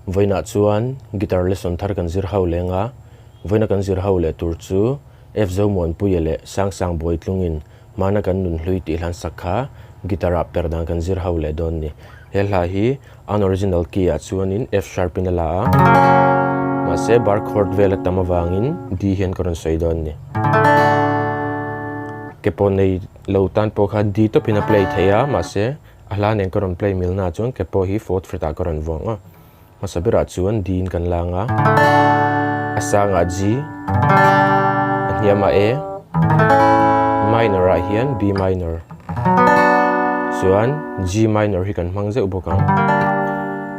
Vawiinah chuan guitar lesson thar kan zir ho leng a, vawiina kan zir ho leh tur chu F Zomuanpuia leh Sangsang Bawitlungin hmana kan nun hlui tih hlan sak kha guitar ah per dan kan zir ho leh dawn ni. He hla hi an original key ah chuanin F sharp in a la a, mahse bar chord vel a tam avangin D hian ka rawn sawi dawn ni. Ke pawh nei lo tan pawh kha D tawpin a play thei a, mahse a hla nen ka rawn play mil na chuan ke pawh hi fourth fret ah ka rawn vuang a. Hmasa berah chuan D in kan lang a, a sangah G, a hniamah A, minor ah hian B minor, chuan G minor hi kan hmang zeuh bawk ang.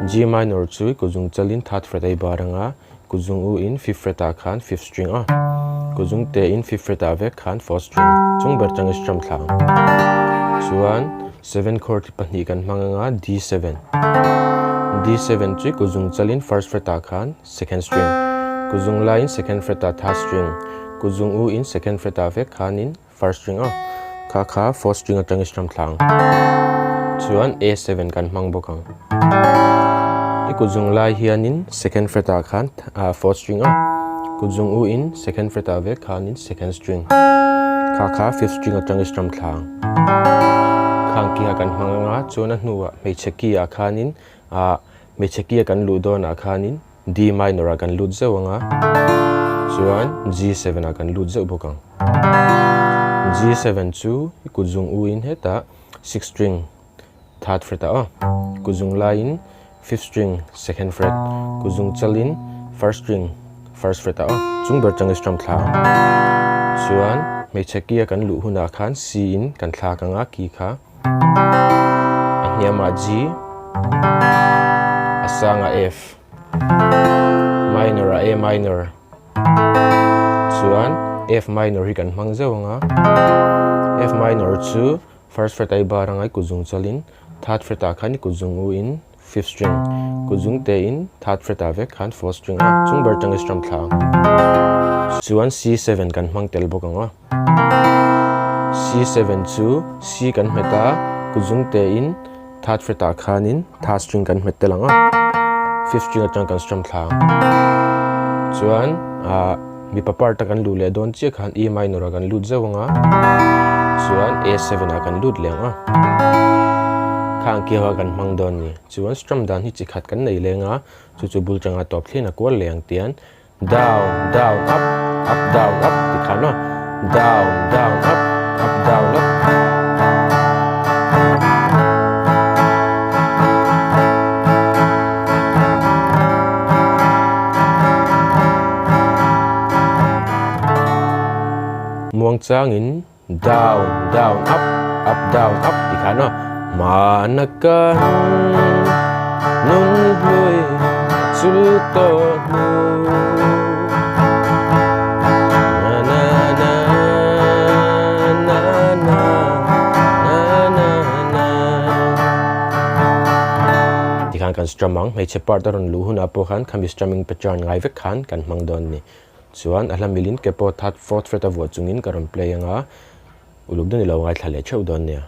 G minor chu kuzung chalin third fret a i bar ang a, kuzung u in fifth fret ah khan fifth string a, kuzung te in fifth fret ah vek khan fourth string, chung ber chang i strum thla ang. Chuan. Seven chord hi pahnih kan hmang anga D7 D7 chu kuzung chalin first fret ah khan second string kuzung laiin second fret ah third string kuzung u in second fret ah vek khanin first string a kha kha fourth string atangin strum thlang chuan A7 kan hmang bawk ang i kuzung lai hianin second fret ah khan fourth string a kuzung u in second fret ah vek khanin second string kha kha fifth string atangin strum thlang. Khang ki ah kan hmang anga chuan a hnuah hmeichhe ki ah khanin ah hmeichhe ki a kan luh dawnah khanin D minor ah kan lut zeuh anga chuan G7 ah kan lut zeuh bawk ang. G7 chu i kut zung u in hetah six string third fret ah aw kut zung laiin fifth string second fret kut zung chalin first string first fret ah aw chung ber chang i strum thla ang chuan hmeichhe key a kan luh hunah khan C in kan thlak anga key kha a hniamah G a sangah F minor ah A minor chuan F minor hi kan hmang zeuh anga F minor chu First fret ai bar angai kut zung chalin third fret ah khan i kut zung u in fifth string kut zung te in third fret ah vek khan fourth string a chung ber tang i strum thla ang. Chuan C7 kan hmang tel bawk ang a. C7 chu C kan hmet a kut zung te in third fret ah khanin third string kan hmet tel ang a fifth string atang kan strum thla ang. Chuan ah Mipa part a kan luh leh dawn chiah khan E minor ah kan lut zeuh ang a, chuan A7 ah kan lut leh ang a, khang kiau ah kan hmang dawn ni. Chuan strum dan hi chi khat kan nei leng a, chu chu bul tanga tawp thleng a kual leh ang tian down down up up down up ti khan aw down down up up down up. Muang changin down down up up down up ti khan aw hmana kan nung hlui chu tawh hnu na na na na na na na na ti khan kan strum ang hmeichhe part a rawn luh hunah pawh khan khami strumming pattern ngai vek khan kan hmang dawn a ni. Chuan a hla milin ke pawh third fourth fret a vuah chungin ka rawn play anga uluk deuh ni lo ngaithla leh theuh dawn nia.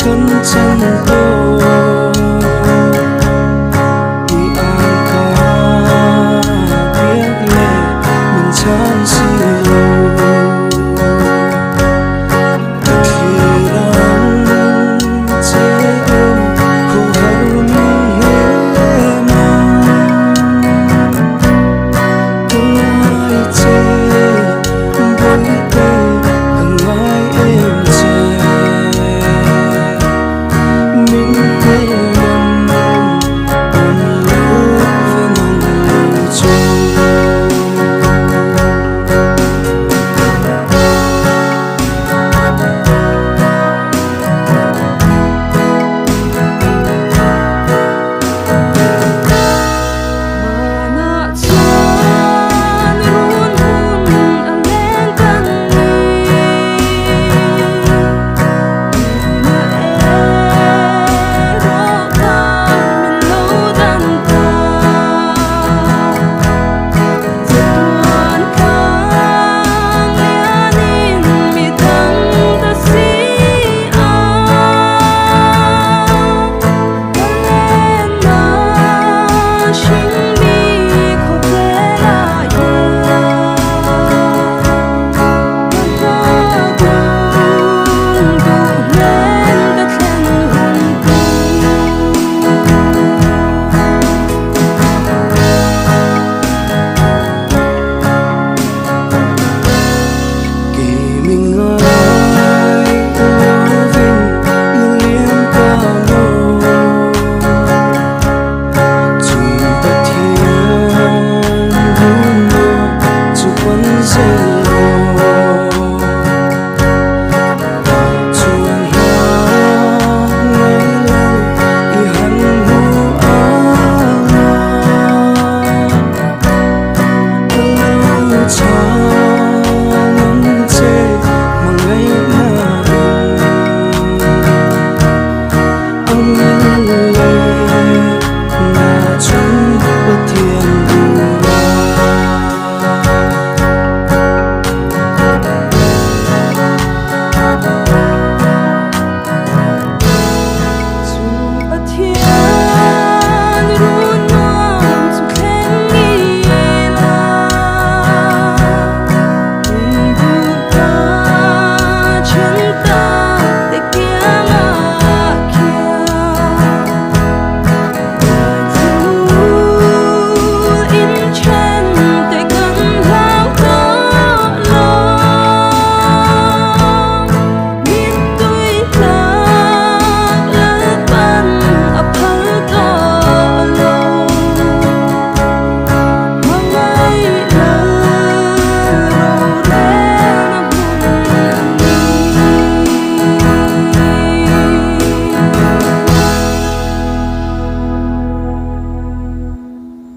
Kan chan tawh.